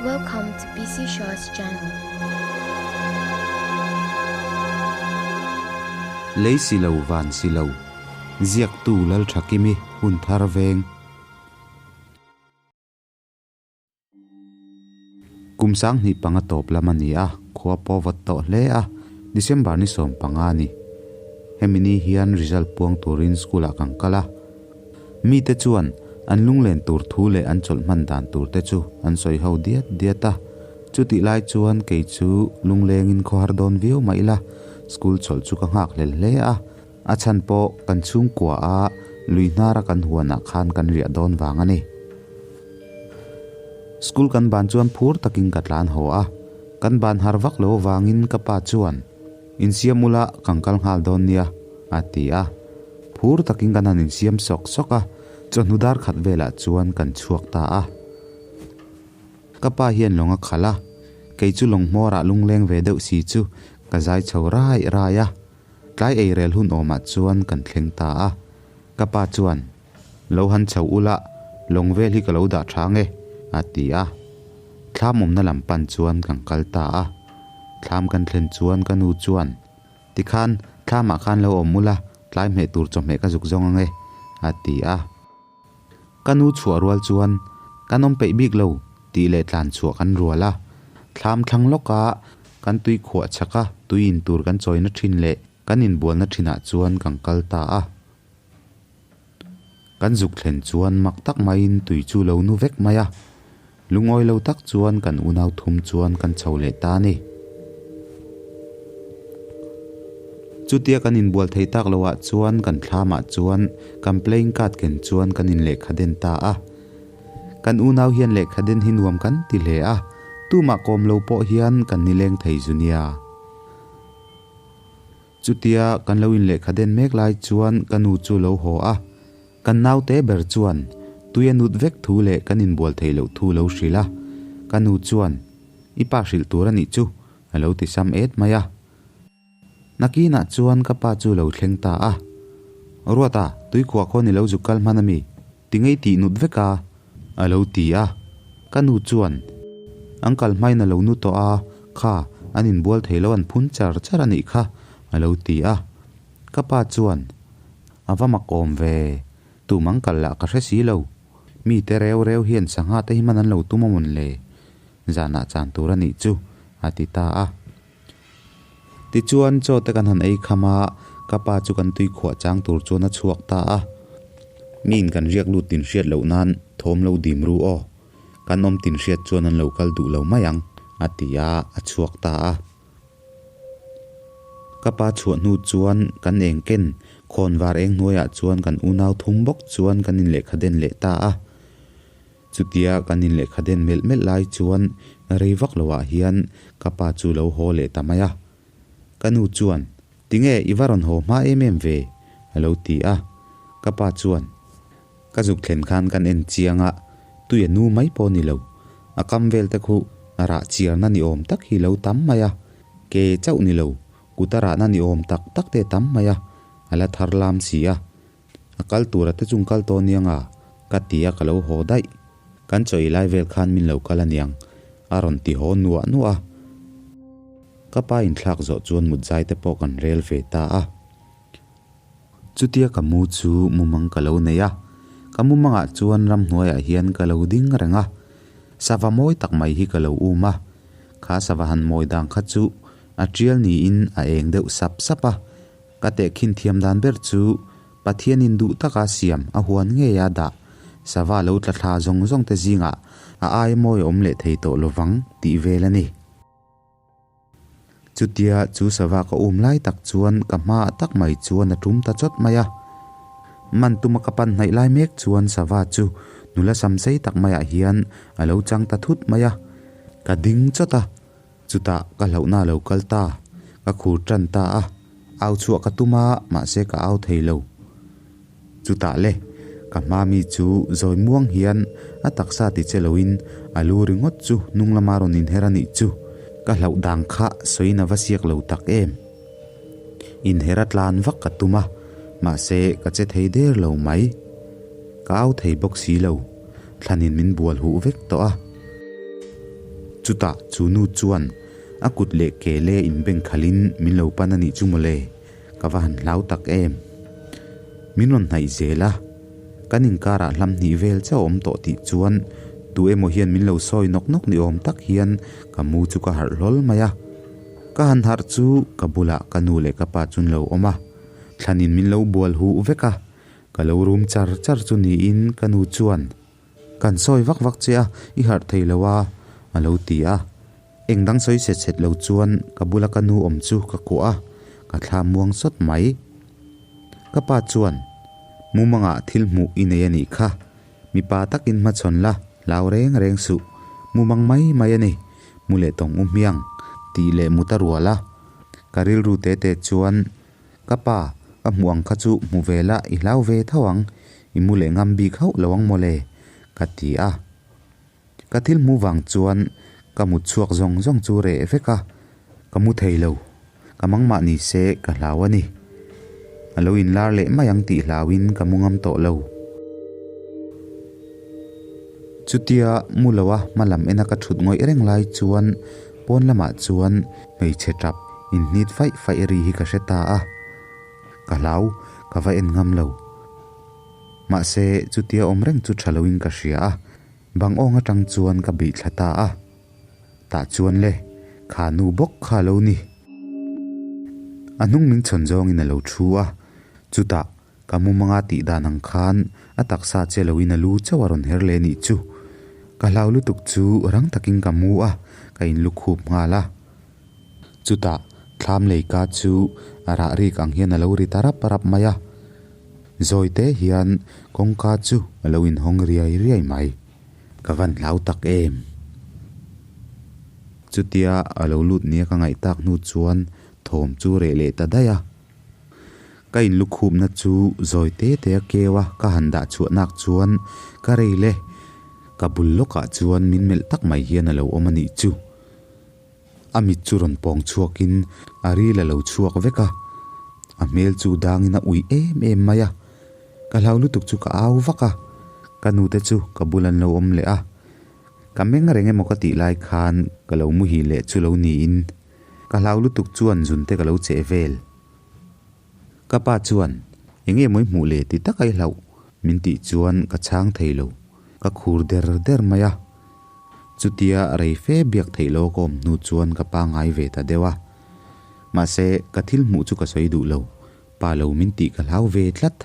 Welcome to PC Shaw's channel. Lei si lo van si lo, ziaktu Lalthakimi hun thar veng. Kum 2005 tawp lam a ni a, khua pawh vawt tawh hle a, December ni 15 a ni. Hemi ni hian result puang turin school ah kan kal a. Mite chuan an lunglen tur thu leh an chawlh hman dan tur te chu an sawi ho diat diat a. Chutih lai chuan kei chu lunglengin khawhar dawn viau mah ila, school chawlh chu ka nghak hlel hle a. A chhan pawh kan chhungkua a lui hnara kan huanah khan kan riah dawn vang a ni. School kan ban chuan phur takin ka tlan haw a, kan ban har vak lo avangin ka pa chuan, Insiam ula kan kal nghal dawn nia, a ti a. Phur takin kan han insiam sawk sawk a, chawhnu dar khat velah chuan kan chhuak ta a. Ka pa hian lawng a khalh a, kei chu lawng hmawrah lungleng ve deuh si chu ka zai chho rai rai a. Tlai eirel hun awmah chuan kan thleng ta a. Ka pa chuan, Lo han chho ula, lawng vel hi ka lo dah tha nge, a ti a. Thlam awmna lam pan chuan kan kal ta a. Thlam kan thlen chuan ka nu chuan, Tikhan, thlamah khan lo awm ula, tlai hmeh tur chawhmeh ka zuk zawng ange, a ti a. Ka nu chhuah rual chuan, Kan awm peih bik lo, tih leh tlan chhuah kan rual a. Thlam thlang lawka kan tui khuah chhaka tui in tur kan chawina thin leh kan inbualna thinah chuan kan kal ta a. Kan zuk thlen chuan mak tak maiin tui chu lo nu vek mai a. Lungawi lo tak chuan kan unau thum chuan kan chho leh ta a ni. Chutia kan inbual thei tak loah chuan kan thlamah chuan kan playing card ken chuan kan inlehkha den ta a. Kan unau hian lehkha den hi nuam kan ti hle a, tumah kawm lo pawh hian kan nileng thei zu nia. Chutia kan lo inlehkha den mek lai chuan ka nu chu lo haw a. Kan naute ber chuan tui a nut vek thu leh kan inbual theih loh thu lo hrilh a, ka nu chuan, I pa hrilh tur a nih chu, a lo ti sam et mai a. Nakinah chuan ka pa chu lo thleng ta a, Ruata, tuikhuah khaw ni lo zuk kal hman a mi? Ti ngei tih nut vek a, a lo ti a. Ka nu chuan, An kal hmain a lo nu tawh a, kha, an inbual thei lo an phun char char a nih kha, a lo ti a. Ka pa chuan, A va mak awm ve, tum ang kal lah ka hre si lo. Mi te reu reu hian sangha te hi hman an lo tum amawn le? Zanah chan tur a nih chu, a ti ta a. Tichuan chaw te kan han ei kham a, ka pa chu kan tui khuah chang tur chuan a chhuak ta a. Miin kan riak lut tin hriat loh nan thawm lo dim ru aw. Kan awm tin hriat chuan an lo kal duh lo mai ang, a ti a, a chhuak ta a. Ka pa chhuah hnu chuan kan eng ken khawn var eng hnuaiah chuan kan unau thum bawk chuan kan inlehkha den leh ta a. Chutia kan inlehkha den melh melh lai chuan rei vak loah hian ka pa chu lo haw leh ta mai a. Ka nu chuan, Tinge i va rawn haw hma em em ve? a lo ti a. Ka pa chuan, Ka zuk thlen khan kan en chiang a, tui a nu mai pawh ni lo. A kam vel te khu rah chiarna ni awm tak hi lo tam mai a, ke chauh ni lo, kut a rahna ni awm tak tak te tam mai a, a la thar lam si a. A kal tura te chung kal tawh niang a, ka ti a ka lo haw daih. Kan chaw ei lai vel khan min lo kal aniang, a rawn ti haw nuah nuah a. Ka pa inthlak zawh chuan mutzai te pawh kan rel ve ta a. Chutia ka mu chu mumang ka lo nei a, ka mumangah chuan ramhnuaiah hian ka lo ding reng a, sava mawi tak mai hi ka lo um a, kha sava han mawi dang kha chu a tial niin a eng deuh sap sap a, ka tehkhin thiam dan ber chu Pathianin duh taka siam a huan ngei a dah sava lo tla thla zawng zawng te zingah a ai mawi a awm leh thei tawh lovang tih vel a ni. Chutia chu sava ka um lai tak chuan ka hmaah tak mai chuan a tum ta chawt mai a. Man tuma ka pan hnaih lai mek chuan sava chu nula sam sei tak maiah hian a lo chang ta thut mai a. Ka ding chawt a, chutah ka hlauhna a lo kal ta, ka khur tan ta a, au chhuah ka tum a, mahse ka au thei lo. Chutah le, ka hma mi chu zawi muang hian a taksa ti che loin a lu ringawt chu hnung lama rawn inher a nih chu ka hlauh dang kha sawiin a va siak lo tak em. Inher a tlan vak ka tum a, mahse ka che thei der lo mai. Ka au thei bawk si lo, thlanin min bual huh vek tawh a. Chutah chu nu chuan a kut leh ke le inbeng khalhin min lo pan a nih chu mawle, ka va han hlau tak em. Min rawn hnaih zel a, kan inkarah hlam hnih vel chauh a awm tawh tih chuan tu emaw hian min lo sawi nawk nawk ni awm tak hian ka mu chu ka harh hlawl mai a. Ka han harh chu ka bulah ka nu leh ka pa chu an lo awm a, thlanin min lo bual huh vek a, ka lo rum char char chu niin ka nu chuan Kan sawi vak vak che a, i harh thei lo a, a lo ti a. Eng dang sawi set set lo chuan ka bula ka nu awm chu ka kuah a, ka thla muang sawt mai. Ka pa chuan, Mumangah thil hmuh i nei a nih kha, mipa takin hmachhawn la, hlau reng reng suh, mumang mai mai a ni, mu leh tawng u hmiang, tih leh mut a rual a. Ka rilru te te chuan, Ka pa, ka hmuh ang kha chu hmu ve la, i hlau ve tho ang, i mu leh ngam bik hauh lo ang mawle, ka ti a. Ka thil hmu vang chuan ka mut chhuak zawng zawng chu reh vek a, ka mu thei lo, ka mangmah ni se ka hlau a ni. A lo inlar leh mai ang tih hlauin ka mu ngam tawh lo. Chutia mu loa hma lam ena ka thut ngawih reng lai chuan pawn lamah chuan hmeichhe tap inhnit faih faih ri hi ka hre ta a, ka hlau ka va en ngam lo. Mahse chutia awm reng chu tha loin ka hria a, bang awng atang chuan ka bih thla ta a. Tah chuan le, kha nu bawk kha a lo ni. A hnung min chhawn zawngin a lo thu a, chutah Ka mumanga tih dan ang khan a taksa che loin a lu chauh a rawn her leh nih chu. Ka hlau lutuk chu rang takin ka mu a, ka in lu khup nghal a. Chutah thlam lei ka chu a rah rik ang hian a lo ri ta rap rap mai a. Zawi te hian kawngka chu a lo inhawng riai riai mai. Ka van hlau tak em? Chutia a lo lut nia ka ngaih tak hnu chuan thawm chu reh leh ta daih a. Ka inlukhupna chu zawi te te a keu a, ka han dah chhuah nak chuan ka rei le. Ka bul lawkah chuan min melh tak mai hian a lo awm a nih chu. A mit chu rawn pawng chhuakin a ril a lo chhuak vek a, a hmel chu dangin a ui em em mai a. Ka hlau lutuk chu ka au vak a, ka nute chu ka bul an lo awm leh a. Ka meng reng emaw ka tih lai khan ka lo muhil leh chu lo niin. Ka hlau lutuk chuan zunte ka lo cheh vel. Ka pa chuan, Enge mawi hmuh le ti tak a i hlauh? Min tih chuan ka chhang thei lo. Ka khur der der mai a. Chutia rei fe biak theih lo ka awm hnu chuan ka pa ngai ve ta deuh a. Mahse, ka thil hmuh chu ka sawi duh lo. Pa lo min tih ka hlau ve tlat.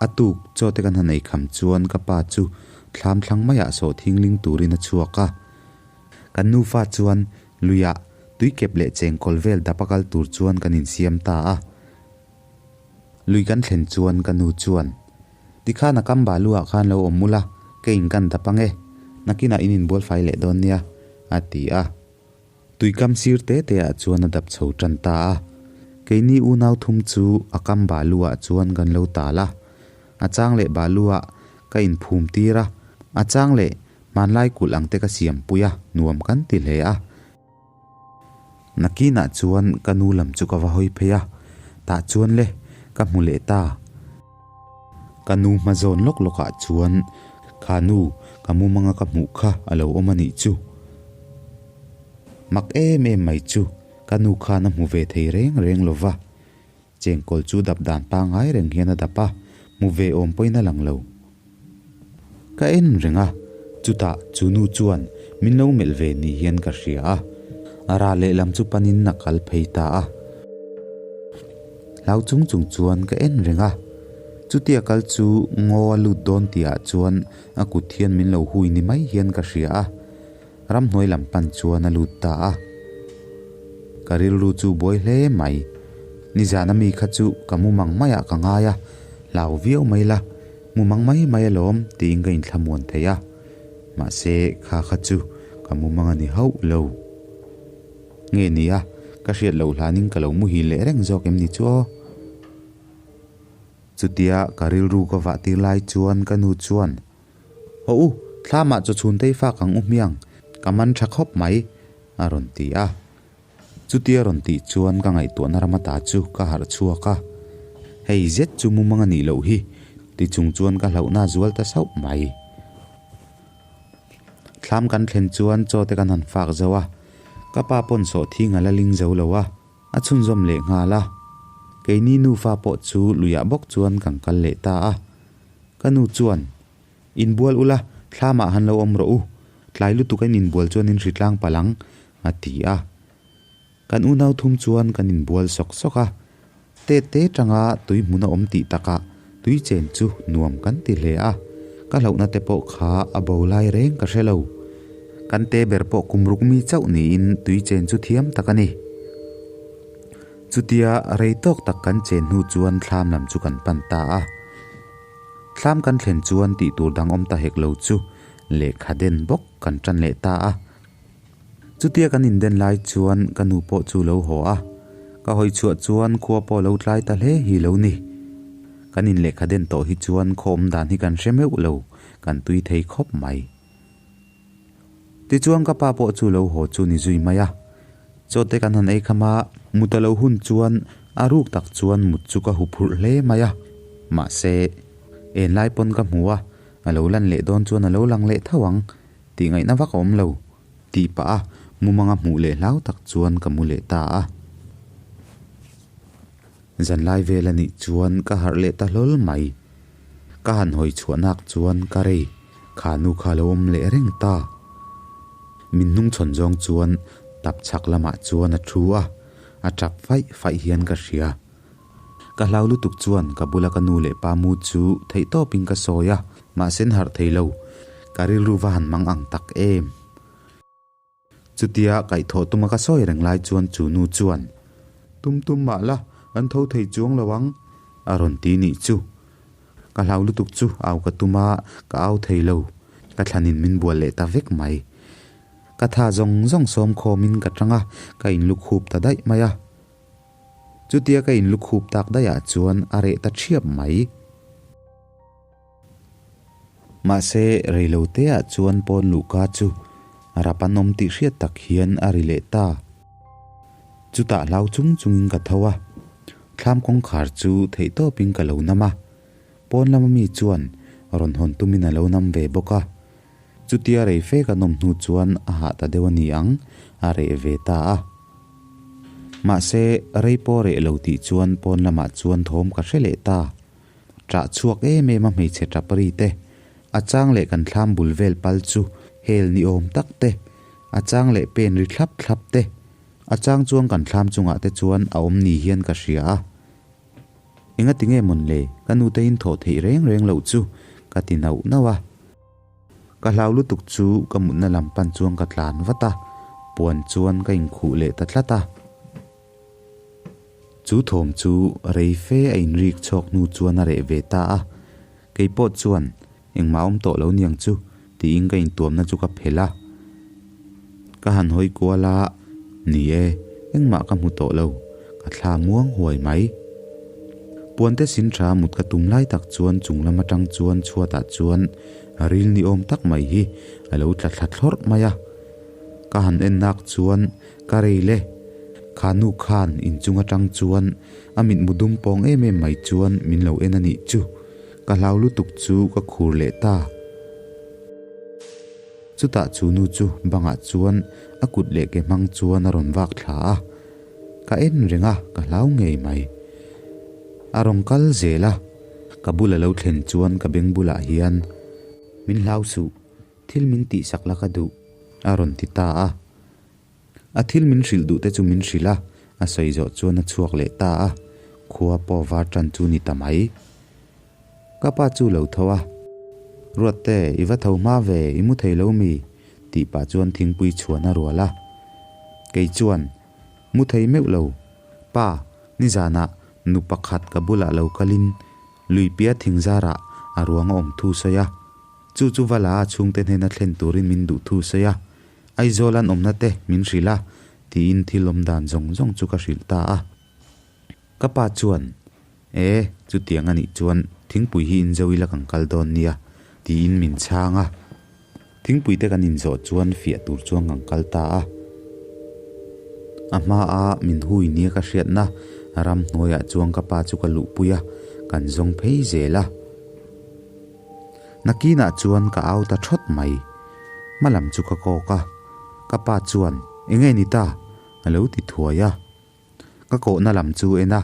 A tuk chaw te kan han ei kham chuan ka pa chu thlam thlang maiah sawh thingling turin a chhuak a. Kan nufa chuan luiah tui kep leh chengkawl vel dap a kal tur chuan kan insiam ta a. Lui kan thlen chuan ka nu chuan, Tikhan a kam balu ah khan lo awm ula, ka in kan dap ang e, nakinah in inbual fai leh dawn nia, a ti a. Tuikam sir te te ah chuan a dap chho tan ta a. Keini unau thum chu a kam balu ah chuan kan lo tal a. A chang leh balu ah ka inphum tir a, a chang leh hmanlai kulh ang te ka siam pui a, nuam kan ti hle a. Nakinah chuan ka nu lam chu ka va hawi phei a, tah chuan le ka hmu leh ta. Ka nu hma zawn lawk lawkah chuan kha nu ka mumanga ka hmuh kha a lo awm a nih chu. Mak em em mai chu ka nu khan a hmu ve thei reng reng lo va. Chengkawl chu dap dan pangngai reng hian a dap a, hmu ve awm pawhin a lang lo. Ka en reng a, chutah chu nu chuan min lo melh ve ni hian ka hria a, a ral lehlam chu panin a kal phei ta a. Hlau chung chung chuan ka en reng a, chutia kal chu ngaw a lut dawn tihah chuan a kut hian min lo hui ni mai hian ka hria a, ramhnuai lam pan chuan a lut ta a. Ka rilru chu buai hle mai. Nizan ami kha chu ka mu mang maiah ka ngai a, hlau viau mai la, mu mang mai mai alawm tiin ka inthlamuan thei a. Mahse kha kha chu ka mu mang a ni hauh lo. Nge ni a, ka hriat loh hlanin ka lo muhil leh reng zawk em ni chu aw? Chutia ka rilru ka vah tir lai chuan ka nu chuan, Haw u, thlamah chaw chhun tei fak ang u hmiang, ka man tha khawp mai, a rawn ti a. Chutia rawn tih chuan ka ngaihtuahna rama ta chu ka harh chhuak a, Hei zet chu mumang a nih loh hi, ti chung chuan ka hlauhna a zual ta sauh mai. Thlam kan thlen chuan chaw te kan han fak zo a, ka pa pawn sawhthing a la ling zo lo a, a chhunzawm leh nghal a. Keini nufa pawh chu luiah bawk chuan kan kal leh ta a. Ka nu chuan, Inbual ula, thlamah han lo awm rawh u, tlai lutuk a in inbual chuan in hritlang palh ang, a ti a. Kan unau thum chuan kan inbual sawk sawk a, tet te tanga tui hmun a awm tih takah tui chen chu nuam kan ti hle a, ka hlauhna te pawh kha a bo lai reng ka hre lo. Kan te ber pawh kum ruk mi chauh niin tui chen chu thiam tak a ni. Chutia rei tawk tak kan chen hnu chuan thlam lam chu kan pan ta a. Thlam kan thlen chuan tih tur dang awm ta hek lo chu lehkha den bawk kan tan leh ta a. Chutia kan inden lai chuan ka nu pawh chu lo haw a, ka hawi chhuah chuan khua pawh lo tlai ta hle hi lo ni. Kan in lehkha den tawh hi chuan khaw awm dan hi kan hre meuh lo, kan tui thei khawp mai. Tichuan ka pa pawh chu lo haw chu ni zui mai a, chaw te kan han ei kham a, mut a lo hun chuan a ruk tak chuan mut chu ka huphurh hle mai a, mahse, en lai pawn ka hmu a, a lo lan leh dawn chuan a lo lang leh tho ang. Tih ngaihna vak a awm lo, tih pah a mumanga hmuh leh hlau tak chuan ka mu leh ta a. Zanlai vel a nih chuan ka harh leh ta hlawl mai. Ka han hawi chhuah nak chuan ka rei, kha nu kha lo awm leh reng ta. Min hnungchhawn zawng chuan tap chhak lamah chuan a thu a, a tap faih faih hian ka hria. Ka hlau lutuk chuan ka bula ka nu leh pa mu chu theihtawpin ka sawi a, mahse an harh thei lo. Ka rilru va han mang ang tak em? Chutia kaihthawh tuma ka sawi reng lai chuan chu nu chuan, Tum tum mah la, an tho thei chuang lo ang, a rawn ti nih chu. Ka hlau lutuk chu au ka tum a, ka au thei lo. Ka thlanin min bual leh ta vek mai. Ka tha zawng zawng sawm khawmin ka tang a, ka inlukhup ta daih mai a. Chutia ka inlukhup tak daihah chuan a reh ta thiap mai. Mahse, reiloteah chuan pawn luhka chu rap an awm tih hriat tak hian a ri leh ta. Chutah hlau chung chungin ka tho a, thlam kawngkhar chu theihtawpin ka lo nam a, pawn lama mi chuan rawn hawn tumin a lo nam ve bawk a. Chutia rei fe kan awm hnu chuan a hah ta deuh a ni ang, a reh ve ta a. Mahse, rei pawh reh lo tih chuan pawn lamah chuan thawm ka hre leh ta. Ṭah chhuak em em a hmeichhe ṭap ri te, a chang leh kan thlam bul vel pal chu hel ni awm tak te, a chang leh pen ri thlap thlap te, a chang chuan kan thlam chungah te chuan a awm ni hian ka hria a. Engati nge mawn le, ka nute in thawh theih reng reng loh chu ka ti nauh nauh a. Ka hlau lutuk chu ka mutna lam pan chuan ka tlan vat a, puan chuan ka inkhuh leh ta tlat a. Chu thawm chu rei fe a inrik chhawk hnu chuan a reh ve ta a, kei pawh chuan engmah awm tawh lo niang chu tiin ka intuamna chu ka phelh a. Ka han hawi kual a, ni e, engmah ka hmu tawh lo, ka thla muang huai mai. Puante sin tha mut ka tum lai tak chuan chung lam atang chuan chhuatah chuan ril ni awm tak mai hi a lo tla thla thlawrh mai a. Ka han en nak chuan ka rei le, kha nu khan inchung atang chuan a mitmu dum pawng em em mai chuan min lo en a nih chu, ka hlau lutuk chu ka khur leh ta. Chutah chu nu chu bangah chuan a kut leh ke hmang chuan a rawn vak thla a, ka en reng a, ka hlau ngei mai. A rawn kal zel a, ka bula lo thlen chuan ka beng bulah hian, Min hlau suh, thil min tihsak la ka duh, a rawn ti ta a. A thil min hrilh duh te chu min hrilh a, a sawi zawh chuan a chhuak leh ta a, khua pawh var tan chu ni ta mai. Ka pa chu lo tho a, Ruatte, i va tho hma ve, i mu thei lo mi? tih pah chuan thingpui chhuan a rual a. Kei chuan, Mu thei meuh lo. Pa, nizanah nu pakhat ka bulah lo kalin Luipia thingzarah a ruang a awm thu sawi a. Chu chu va la a chhungte hnena thlen turin min duh thu sawi a. Aizawl an awmna te min hrilh a, tiin thil awm dan zawng zawng chu ka hrilh ta a. Ka pa chuan, E, chutiang a nih chuan thingpui hi inzo ila kan kal dawn nia, tiin min chhang a. Thingpui te kan inzawh chuan fiah tur chuan kan kal ta a. A hmaa min hui nia ka hriatna ramhnuaiah chuan ka pa chu ka luhpui a, kan zawng phei zel a. Nakinah chuan ka au ta thawt mai. Hmalam chu ka kawk a, ka pa chuan, Enge ni ta? a lo ti thuai a. Ka kawhna lam chu en a,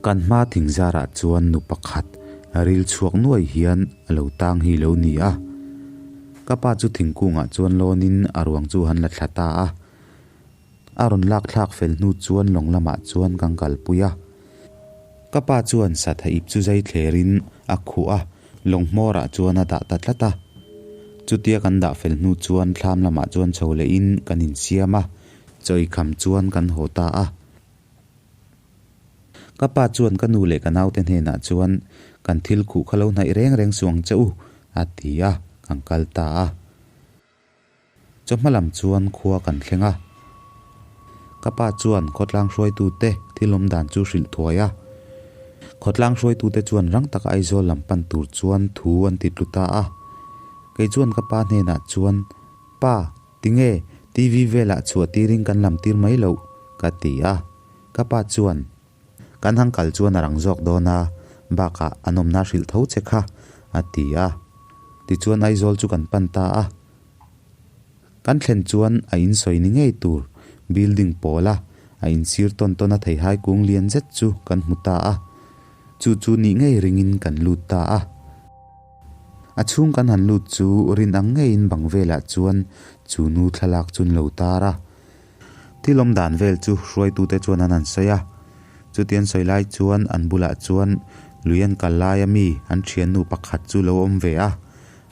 kan hma thingzarah chuan nu pakhat ril chhuak nuai hian a lo tang hi lo ni a. Ka pa chu thingkungah chuan lawnin a ruang chu han la thla ta a. A rawn lak thlak fel hnu chuan lawng lamah chuan kan kalpui a. Ka pa chuan satha ip chu zai thlerin a khuh a, lawng hmawrah chuan a dah ta tlat a. Chutia kan dah fel hnu chuan thlam lamah chuan chho lehin kan insiam a, chawi kham chuan kan haw ta a. Ka pa chuan ka nu leh ka naute hnenah chuan kan thil khuh kha lo hnaih reng reng suh ang che u, a ti a, kan kal ta a. Chawhma lam chuan khua kan thleng a. Ka pa chuan khawtlang hruaitute thil awm dan chu hrilh thuai a. Khawtlang hruaitute chuan rang taka Aizawl lam pan tur chuan thu an ti tlu ta a. Kei chuan ka pa hnenah chuan, Pa, tinge TV velah chhuah tirin kan lam tir mai loh? ka ti a. Ka pa chuan, Kan hang kal chuan a rang zawk dawn a, bakah an awmna hrilh tho che kha, a ti a. Tichuan Aizawl chu kan pan ta a. Kan thlen chuan a insawi ni ngei tur building pawla a insir tawn tawn a theihai kung lian zet chu kan hmu ta a. Chu chu nih ngei ringin kan lut ta a. A chhung kan han lut chu rin ang ngeiin bang velah chuan chu nu thlalak chu an lo tar a. Thil awm dan vel chu hruaitute chuan an han sawi a. Chuti an sawi lai chuan an bulah chuan lui an kal laia mi an thiannu pakhat chu lo awm ve a.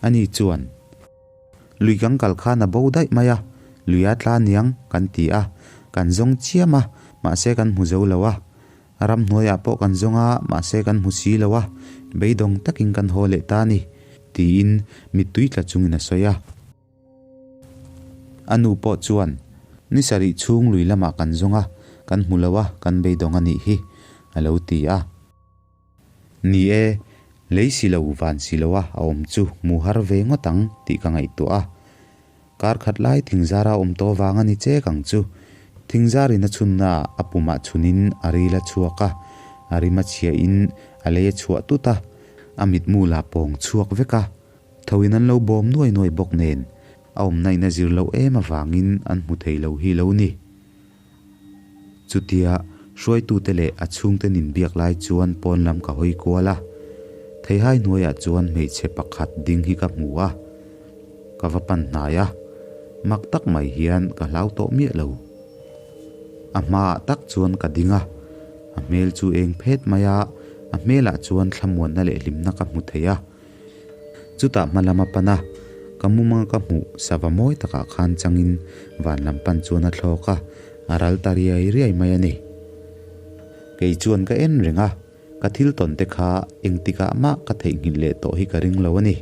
Ani chuan. Lui kan kal khan a bo daih mai a, lui a tla niang kan ti a, kan zawng chiam a, mahse kan hmu zo lo a. Ramhnuaiah pawh kan zawng a, mahse kan hmu si lo a, beidawng takin kan haw leh ta a ni, tiin mittui tla chungin a sawi a. A nu pawh chuan, Ni sarih chhung lui lamah kan zawng a, kan hmu lo a, kan beidawng a nih hi, a lo ti a. Ni e, lei si lo van si lo a a awm chu hmu har ve ngawt ang tih ka ngaihtuah a. Kar khat lai thingzara awm tawh vang a ni chek ang chu. Thingzarin a chhunna ah a pumah chhunin a ril a chhuak a, a rim a chhiahin a lei a chhuah tut a, a mitmu la pawng chhuak vek a. Thoin an lo bawm nuai nuai bawk nen a awmna in a zir loh em avangin an hmu thei lo hi lo ni. Chutia hruaitute leh a chhungte nin biak lai chuan pawn lam ka hawi kual a, theihai hnuaiah chuan hmeichhe pakhat ding hi ka hmu a, ka va pan hnai a, mak tak mai hian ka hlau tawh miah lo. A hmaah tak chuan ka ding a, a hmel chu eng phet mai a, a hmelah chuan thlamuanna leh hlimna ka hmu thei a. Chutah hma lam a pan a, ka mumanga ka hmuh sava mawi takah khan changin van lam pan chuan a thlawk a, a ral ta riai riai mai a ni. Kei chuan ka en reng a, ka thil tawn te kha engtikah mah ka theihnghilh leh tawh hi ka ring lo a ni.